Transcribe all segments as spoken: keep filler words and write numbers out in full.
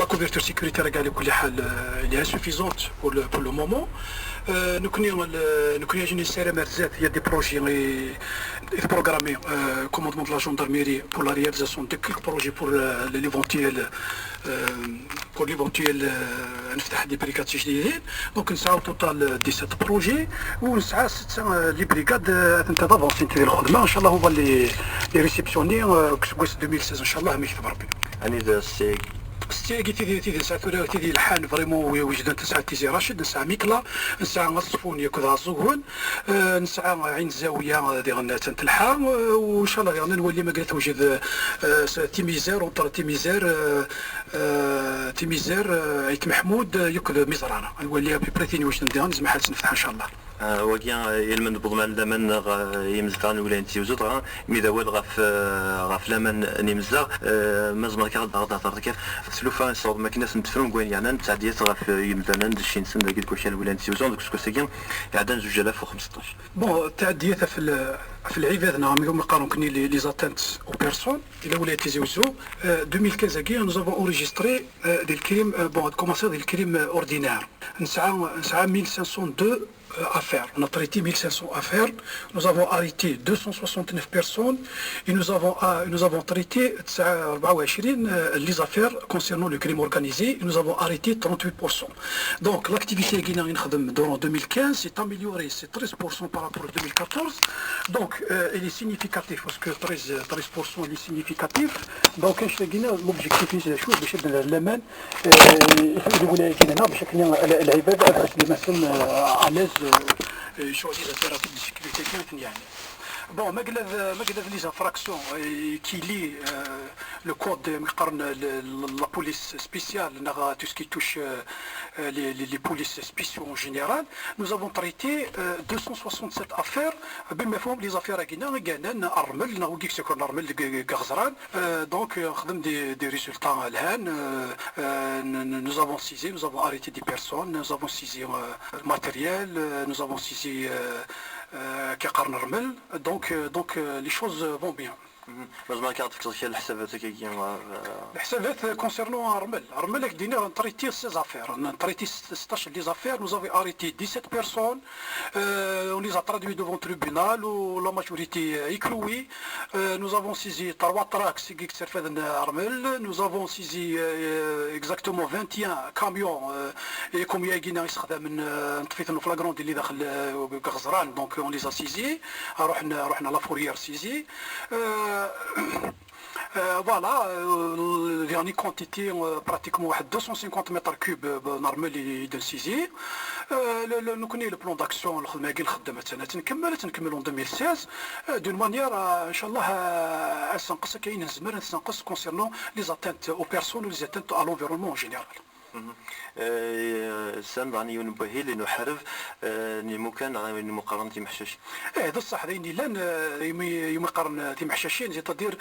La couverture sécuritaire, elle est, elle est insuffisante pour le, pour le moment. Euh, nous connaissons, nous connaissons une série de, il y a des projets, euh, programmés, euh, commandement de la gendarmerie pour la réalisation de quelques projets pour, euh, l'éventuel, euh, pour l'éventuel, euh, نفتح des brigades تجديديين. Donc, nous avons au total, euh, dix-sept projets, ونسعى ستة، آه، les brigades، آه، أنت d'avancées في الخدمة. إن شاء الله هو اللي، اللي réceptionner، آه، كسكويس ألفين وستطاش إن شاء الله، ما يكتب ربي. أني ذا السيك. ستياكي تيدي، تيدي نسعى ثورة، تيدي الحان فريمون وجدان، تسعى تيزي راشد، نسعى ميكلا، نسعى الصفوني كذا زوهون، آه، نسعى عين زاوية، آه، دي غنى تنتلحى، آه، وإن شاء الله دي غنى نولي ما قلت وجد، آه، س-، تيميزار، ونطر تيميزار، آه، آه، تيميزار، آه، عيت محمود، آه، يكذا مزرانة. نولي أبي بريتيني واش ندير، نزمح حال تنفتح إن شاء الله. آه، wagi, آه، يلمن بضمان لمن، آه، يمزغان ولا ينتي وزدغا، ميدا واد غف، آه، غف لمن نمزغ، آه، ما زمر كغد غد هضر كيف. تلوفا صوب ما كنا سنتفرم وين يعني، نتعديت غف يمدانا ندشين سن داك الكوشان ولا ينتي وزون، داك السكوساكي، يعدان زوج آلاف وخمسطاش. بون، التعديات في ال-، في العباد، نعم، يوم يقارن كني لي، les atteintes aux personnes، إلى ولاية تيزي وزو. آه، ألفين وخمسطاش، nous avons enregistré، آه، des crimes، آه، bon، commencé des crimes، آه، ordinaires. نسعى، نسعى mille cinq cent deux، euh, affaires. On a traité mille cinq cents affaires. Nous avons arrêté deux cent soixante-neuf personnes. Et nous avons, ah, nous avons traité تسعة، أربعة وعشرين, euh, les affaires concernant le crime organisé. Et nous avons arrêté trente-huit pour cent. Donc, l'activité qui est en train de, durant deux mille quinze s'est améliorée. C'est treize pour cent par rapport à deux mille quatorze. Donc, euh, il est significatif, parce que treize, treize pour cent, il est significatif. Donc, اش لقينا؟ L'objectif, c'est de jouer, باش يبدا الأمان. آه، الولاية كاينة هنا باش كاين ال-، العباد باش يمثل، آه، à l'aise، آه، شغل إذا دار la sécurité كاين يعني. Bon, ما قلنا، ما قلنا les infractions، آه، qui lient، آه، le code، آه، يقارن ل-، ل-، la police spéciale، نغ tout ce qui touche، آه، آه، les، les، les polices spéciaux en général. Nous avons traité، آه، deux cent soixante-sept affaires، بما فيهم les affaires كاينة، كاينة الرمل، نغ وكيك سكر الرمل، ك-، ك-، غزران. Euh, donc, euh, خدم des, des résultats لهان. Euh, euh, nous, nous, nous avons saisi, nous avons arrêté des personnes, nous avons saisi, euh, le matériel, euh, nous avons saisi, euh, euh, كيقارن الرمل. Donc, euh, donc, euh, les choses vont bien. مهم. ما زعما كتفكر شي الحسابات هكاكيا، آه، الحسابات concernant الرمل، الرمل هاك دينا نتريتي seize affaires، نتريتي ستطاش les affaires، nous avons arrêté dix-sept personnes. Euh, on les a traduits devant le tribunal, où la majorité, euh, écrouée. Euh, nous avons saisi trois tracts, c'est qui servent de armel. Nous avons saisi, euh, exactement vingt et un camions, euh, et comme il y a une, euh, نطفيت في flagrant délit داخل، آه، غزران، donc on les a saisis. رحنا، رحنا la Fourrière saisie. Euh, Euh, voilà, euh, يعني quantité, euh, pratiquement واحد deux cent cinquante mètres cubes، آه، نورمال اللي يدير سيزي. آه، ل-، ل-، نكوني le plan d'action الخدمة كي نخدم تنكمل، تنكمل en deux mille seize. آه، d'une manière، آه، إن شاء الله، آه، أسنقص كاين نزمر نسنقص concernant les atteintes aux personnes و les atteintes à l'environnement en général. مهم. آه، سام داني يون بوهيل إنه حرف، آه، ني مكان، آه، إنه مقارنة محشش. ايه، هذا الصح، هذا يني لان، آه، يمي-، يمي قرن تيمحشاشين، c'est-à-dire،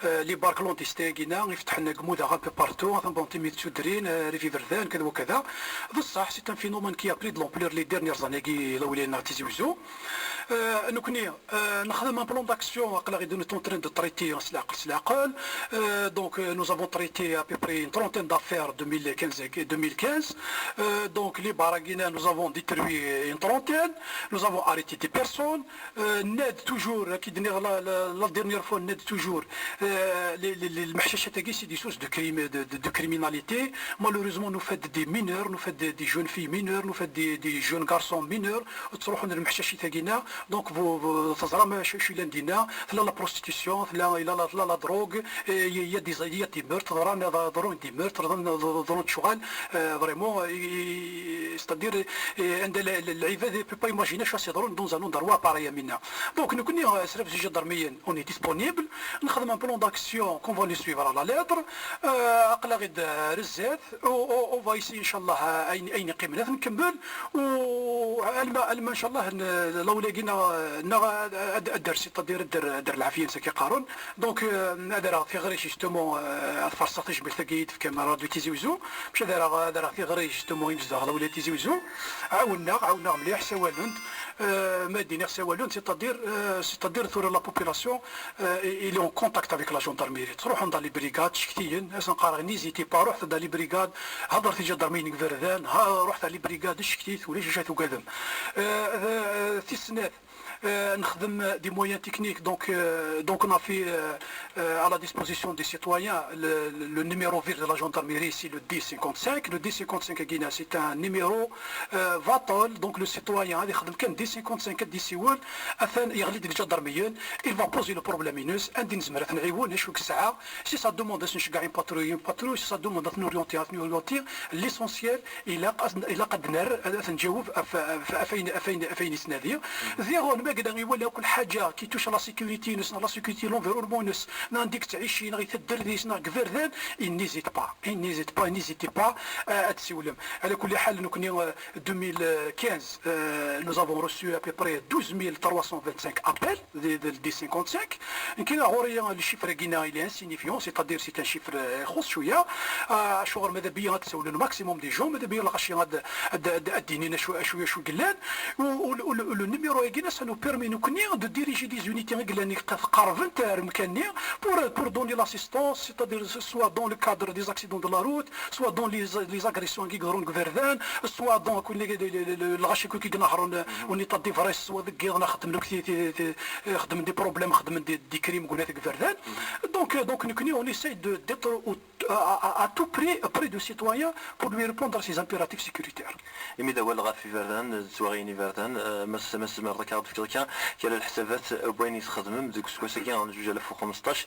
آه، les bars clandestins كينا يفتح لنا قمودة un peu partout، ثم بون تيمي تسودرين، آه، ريفي بردان، كذا وكذا. بصح c'est un phénomène qui a pris de l'ampleur les dernières années كي لولينا تيزي وزو. آه، نكني، آه، نخدم un plan d'action، اقلا غير نتون ترند تريتي سلاقل سلاقل. آه، donc, آه، nous avons traité à peu près une trentaine d'affaires deux mille quinze. Euh, donc, les bars كينا, nous avons détruit une trentaine, nous avons arrêté des personnes. Euh, ناد toujours, كي دنيغ la, la, la dernière fois, ناد toujours, euh, les, les, les, المحششة تاكي, c'est des sources de crime, de, de, de criminalité. Malheureusement, nous faites des mineurs, nous faites des, des jeunes filles mineures, nous faites des, des jeunes garçons mineurs, تروحون المحششة تاكينا. Donc, vous, vous, تزرع ما شو, شو لندينا, ثلا la prostitution, ثلا, ثلا, ثلا la drogue, il y a des, il y a des meurtres, ضروري des meurtres, ضروري شغل, euh, vraiment, c'est-à-dire, euh, عند ال-، ال-، العباد ne peut pas imaginer شو سيضرون dans un endroit pareil منا. Donc, نكوني, euh, سرب زوج درميين, on est disponible, نخدم un plan d'action qu'on va le suivre à la lettre, euh, أقلا غيد, euh, رزاف, و, و, on va essayer إن شاء الله, euh, أين, أين قيمنا نكمل, و علما, علما إن شاء الله, ن-، لولا كي neɣ, neɣ ad, ad, ad d-err, c'est-à-dire ad d-err, ad d-err lɛafya-nnes, akka i qqaren. Donc, euh, ad rreɣ tiɣri, justement, euh, ad farṣeɣ tajmilt-agi i d-tefkam Radio Tizi Uzzu, maca ad rreɣ, ad rreɣ tiɣri, justement, i yimezdaɣ n lwilaya Tizi Uzzu. Ɛawnen-aɣ, ɛawnen-aɣ mliḥ, sawalen-d. Euh, ma d-iniɣ sawalen-d, c'est-à-dire, euh, c'est-à-dire tura la population, euh, il est en contact avec la gendarmerie. Ttruḥun dans les brigades, ccektiyen, ad sen-qqareɣ, n'hésitez pas, ruḥet dans les brigades, hedret i lǧadarmiyin deg iberdan, ha, ruḥet dans les brigades, ccektit, ulac acu ara tugadem. Euh, euh, tis snat, euh, nexdem des moyens techniques, donc, euh, donc on a fait, euh, euh, à la disposition des citoyens le, le- le numéro vert de la gendarmerie, c'est le dix cinquante-cinq. Le dix cinquante-cinq, c'est un numéro, euh, vital, donc le citoyen, ad ixdem kan dix cinquante-cinq, ad d-isiwel, atan yeɣli-d deg lǧadarmiyen, il va poser le problème-ines, anda nezmer ad t-nɛiwen, acu i yesɛa, si ça demande ad s-nceggeɛ une patrouille, une patrouille, si ça demande ad t-norienter, ad t-norienter, l'essentiel, ilaq ad, ilaq ad nerr, ad, ad t-nǧaweb ɣef, ɣef, ɣef ayen, ɣef ayen, ɣef ayen yettnadi. Diɣen, ma yella iwala akk lḥaǧa qui touche à la sécurité-ines, neɣ la sécurité n l'environnement-ines, neɣ anda i yettɛici, neɣ i taddart-is, neɣ deg iberdan, il n'hésite pas, il n'hésite pas, n'hésitez pas, euh, ad d-tsiwlem. Ala kulli ḥal, nekkni, euh, deux mille quinze, euh, nous avons reçu à peu près douze mille trois cent vingt-cinq appels de, de, de cinquante-cinq. Nekkni ɣur-i le chiffre-agi-nni, il est insignifiant, c'est-à-dire c'est un chiffre, euh, ixuṣṣ cwiya. Ah, acuɣer ma d abiyyi ad d-sawlen maximum des gens, ma d abiyyi lɣaci ad, ad, ad, ad d-inin acu, acu, acu yellan. U, u, u, u, le numéro-agi-nni, ça nous permet, nekkni, de diriger des unités i yellan, i qerbent ar umkan-nni, pour, pour donner l'assistance, c'est-à-dire soit dans le cadre des accidents de la route, soit dans les, les agressions qui sont dans le gouvernement, soit dans le, le, le, le, le, lɣaci qui sont dans le, on est à des vrais, soit des guerres, xedmen des, des, des, xedmen des problèmes, xedmen des, des crimes, deg iberdan. Donc, euh, donc, nekkni, on essaye de, d'être au à, à, à tout prix près du citoyen pour lui répondre à ses impératifs sécuritaires. Imi d awal ɣef iberdan, d twaɣiyin iberdan, euh, ma s-, ma tzemreḍ ad k-aɣ-d-tefkeḍ kan kra n leḥsabat, euh, n wayen i txedmem deg useggas-agi n zuǧ alaf u xmesṭac?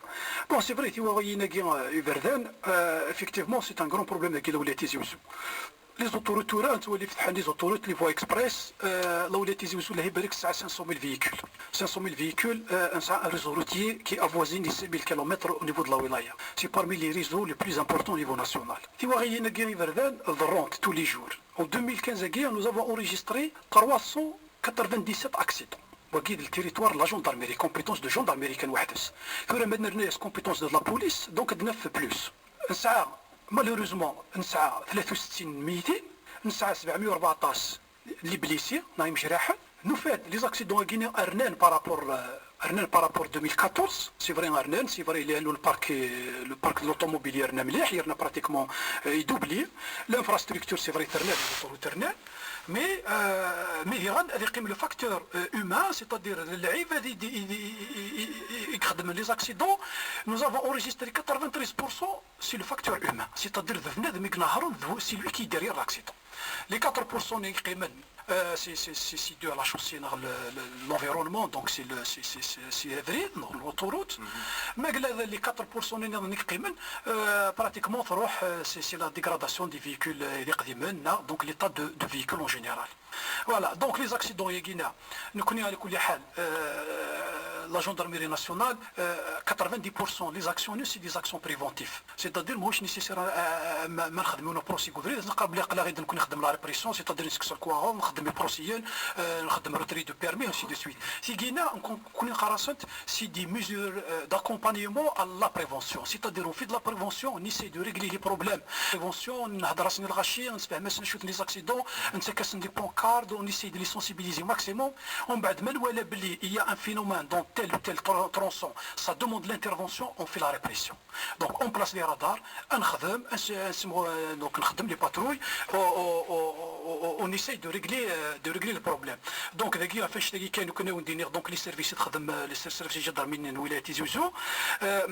Bon, c'est vrai, tiwaɣiyin-agi, euh, iberdan, euh, effectivement, c'est un grand problème deg lwilaya Tizi Uzzu. Les autoroutes, tura nettwali fetḥen les autoroutes, les voies express, euh, lwilaya Tizi Uzzu, Allah ibarek, tesɛa cinq cent mille véhicules. Cinq cent mille véhicules, euh, un, un réseau routier qui avoisine les six mille kilomètres au niveau de la wilaya. C'est parmi les réseaux les plus importants au niveau national. Tiwaɣiyin-agi iberdan ḍerrunt tous les jours. En deux mille quinze-agi, nous avons enregistré trois cent quatre-vingt-dix-sept accidents. Wagi d le territoire de la gendarmerie, compétence de gendarmerie kan weḥd-s. Tura ma nerna-yas compétence de la police, donc ad naf plus. Nesɛa, malheureusement, nesɛa tlata u settin n meyyitin, nesɛa sebɛemya u rbeɛṭac les blessés, neɣ imejraḥen. Nufa-d les accidents-agi rnan par rapport, euh, rnan par rapport deux mille quatorze, c'est vrai, rnan, c'est vrai, لأنه le parc, le parc de l'automobile yerna mliḥ, yerna pratiquement, euh, idoublé. L'infrastructure, c'est vrai, terna, les autoroutes ternan. Mais, euh, mais diɣen, ad yeqqim le facteur, euh, humain, c'est-à-dire lɛibad i, i, i, i, i, i ixedmen les accidents. Nous avons enregistré quatre-vingt-treize pour cent, c'est le facteur humain, c'est-à-dire d bnadem i inehhren, c'est lui qui est derrière l'accident. Les quatre pour cent i yeqqimen, euh, c'est, c'est, c'est, c'est dû à la chaussée, le, le, l'environnement, donc c'est le, c'est, c'est, c'est, c'est abrid, l'autoroute. Mais les quatre pour cent i yeqqimen, euh, pratiquement, euh, c'est, c'est la dégradation des véhicules, euh, iqdimen, donc l'état de, de véhicule en général. Voilà, donc les accidents, il y a, nekkni, على كل حال, euh, la gendarmerie nationale, euh, quatre-vingt-dix pour cent les actions, c'est des actions préventives. C'est-à-dire, ماهوش nécessaire, euh, ما, ما نخدمو nos procès, نقابل قلاغي نكون نخدم la répression, c'est-à-dire نسكس الكواغل، نخدم les procès, euh, نخدم retrait de permis, ainsi de suite. Tigina, نكون نقرا c'est des mesures, euh, d'accompagnement à la prévention. C'est-à-dire, on fait de la prévention, on essaie de régler les problèmes. Prévention, نهضر راسنا الغاشي، نسبح ما نشوف les accidents, نتكسن des pancartes, on essaie de les sensibiliser maximum. ومن بعد ما نولى باللي il y a un phénomène dans tel ou tel tron-, tronçon, ça demande l'intervention, on fait la répression. Donc, on place les radars, نخدم, نس-, نسمو, euh, donc, نخدم les patrouilles, on, on, on, on, on essaye de régler, euh, de régler le problème. Donc, داكي فاش تاكي كانوا كنا وندينيغ, donc, les services تخدم, euh, les services gendarmes من ولاية تيزي وزو. Euh,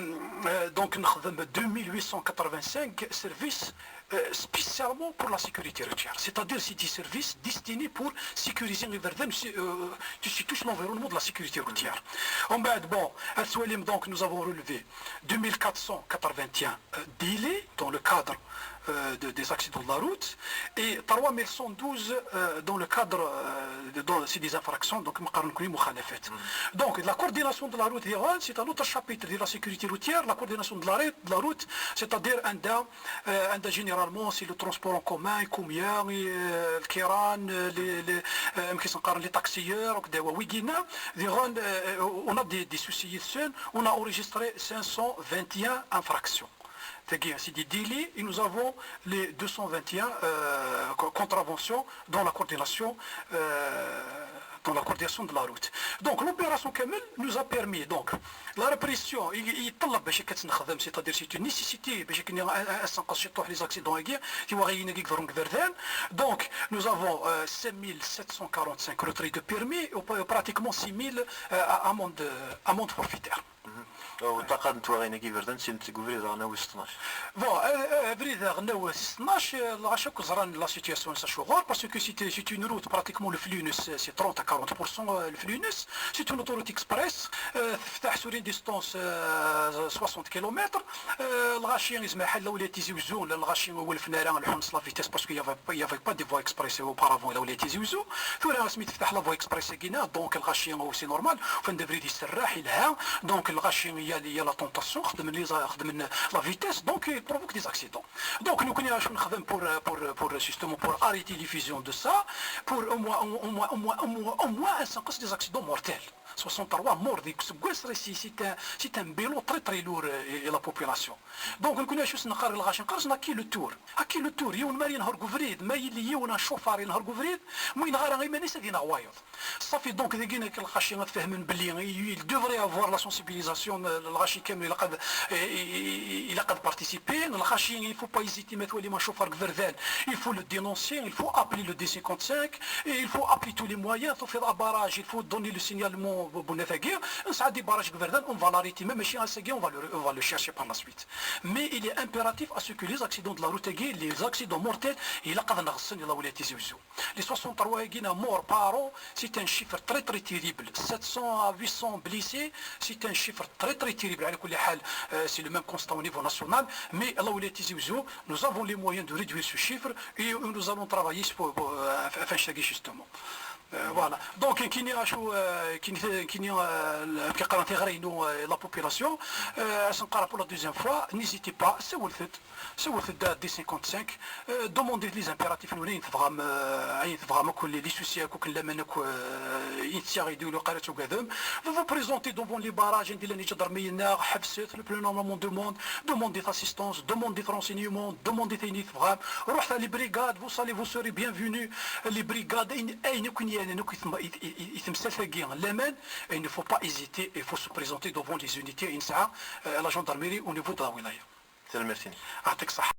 euh, donc, نخدم deux mille huit cent quatre-vingt-cinq services, euh, spécialement pour la sécurité routière. C'est-à-dire, c'est des services destinés pour sécuriser les verdens, euh, tout ce qui touche l'environnement de la sécurité routière. En bas, bon, à Soelim, donc, nous avons relevé deux mille quatre cent quatre-vingt-un, euh, délits dans le cadre, euh, de- des accidents de la route et trois mille cent douze, euh, dans le cadre, euh, de, dans- c'est des infractions, donc ma qqaren nekkni مخالفات. Donc la coordination de la route, c'est un autre chapitre de la sécurité routière. La coordination de la, ri- de la route, c'est-à-dire عندها, euh, عندها généralement, c'est le transport en commun, الكوميا, euh, الكيران, euh, les, les, euh, كيفاش نقارن, les taxilleurs, donc des ويجينا, on a des, des soucis, on a enregistré cinq cent vingt et un infractions. C'est-à-dire, c'est des délits, et nous avons les deux cent vingt et un, euh, co- contraventions dans la coordination, euh, dans la coordination de la route. Donc, l'opération كامل nous a permis, donc, la répression, il, il طلب باش كتنخدم, c'est-à-dire c'est une nécessité باش كنا نسنقص شي طوح les accidents هكا, tu vois, غير هنا كيكبروا كبردان. Donc, nous avons, euh, cinq mille sept cent quarante-cinq retraits de permis, et pratiquement six mille, euh, amendes, amendes forfaitaires. وطاقة نتواغينا كي بردان سين تقبري داغنا وستناش. Bon, euh, euh, بريد غناو ستناش, euh, الغاشا كزران la situation ça شغور, parce que c'est, c'est une route, pratiquement le flux, c'est, c'est trente à quarante pour cent, euh, le flux, c'est une autoroute express, euh, تفتح sur une distance, euh, soixante kilomètres, euh, الغاشي يسمح حل ولا تيزي وزو, لا الغاشي هو الفنارة الحمص la vitesse, parce qu'il y avait, il y avait pas de voie express auparavant, la ولا تيزي وزو, ثورة سميت تفتح la voie express كينا, donc الغاشي هو c'est normal, فان دبريد يسرح يلها, donc الغاشي هي, هي la tentation, خدم لي, خدم la vitesse, donc il provoque des accidents. Donc nous كنا شنو نخدم pour, pour, pour justement pour arrêter les fusions de ça, pour au moins, au moins, au moins, au moins, au moins نسنقص des accidents mortels. soixante-trois morts ديك السكواس, c'est, c'est un, c'est un bilan très, très lourd, euh, et la population. Donc نكون شو سنقر الغاش نقرص نا كي le tour, à qui le tour, يوم ما ينهار كوفريد, ما يلي يوم شوفار ينهار كوفريد, مو ينهار غير مانيس هذه نوايض. صافي, donc ديكينا الغاشي غتفهمن بلي il devrait avoir la sensibilisation, الغاشي كامل إلا قد, إلا قد participer, الغاشي il faut pas hésiter, ما تولي ما شوفار كفردان, il faut le dénoncer, il faut appeler le deux cinquante-cinq, et il faut appeler tous les moyens, il faut faire un barrage, il faut donner le signalement بنفاقير, نسعى des barrages كفردان, on va l'arrêter, même si on va le, on va le chercher par la suite. Mais il est impératif à ce que les accidents de la route, les accidents mortels, il a قد نغسل, il a ولا تيزي وزو. Les soixante-trois هاكينا morts par an, c'est un chiffre très, très terrible. Sept cents à huit cents blessés, c'est un chiffre très, très terrible. على كل حال, euh, c'est le même constat au niveau national, mais الله ولا تيزي وزو, nous avons les moyens de réduire ce chiffre et nous allons travailler pour, pour, euh, afin justement. Euh, voilà. Donc كيني شو, euh, كيني, كيني, euh, كيقرا تيغرينو, euh, la population, euh, سنقرا pour la deuxième fois, n'hésitez pas, c'est worth it. سوت الدار دي cinquante-cinq, euh, دوموندي لي زامبيراتيف نورين تبغام, euh, اي تبغام كل لي سوسي كوك لمنك, euh, يتسيا يديروا قريت وكذم. Vous vous présentez devant les barrages, عندي لاني جدر مينا حبست, le plus normalement demande, demandez assistance, demandez renseignement, demandez ثاني تبغام. روح تاع les brigades, vous allez, vous serez bienvenus. Les brigades, اين, اين كن يعني, نكو يتم-, يت-, يت-, يتمثل ثاقي, لامان, il ne faut pas hésiter, il faut se présenter devant les unités, إن ساعة, euh, la gendarmerie au niveau de la wilaya. تلميرتيني. يعطيك الصحة.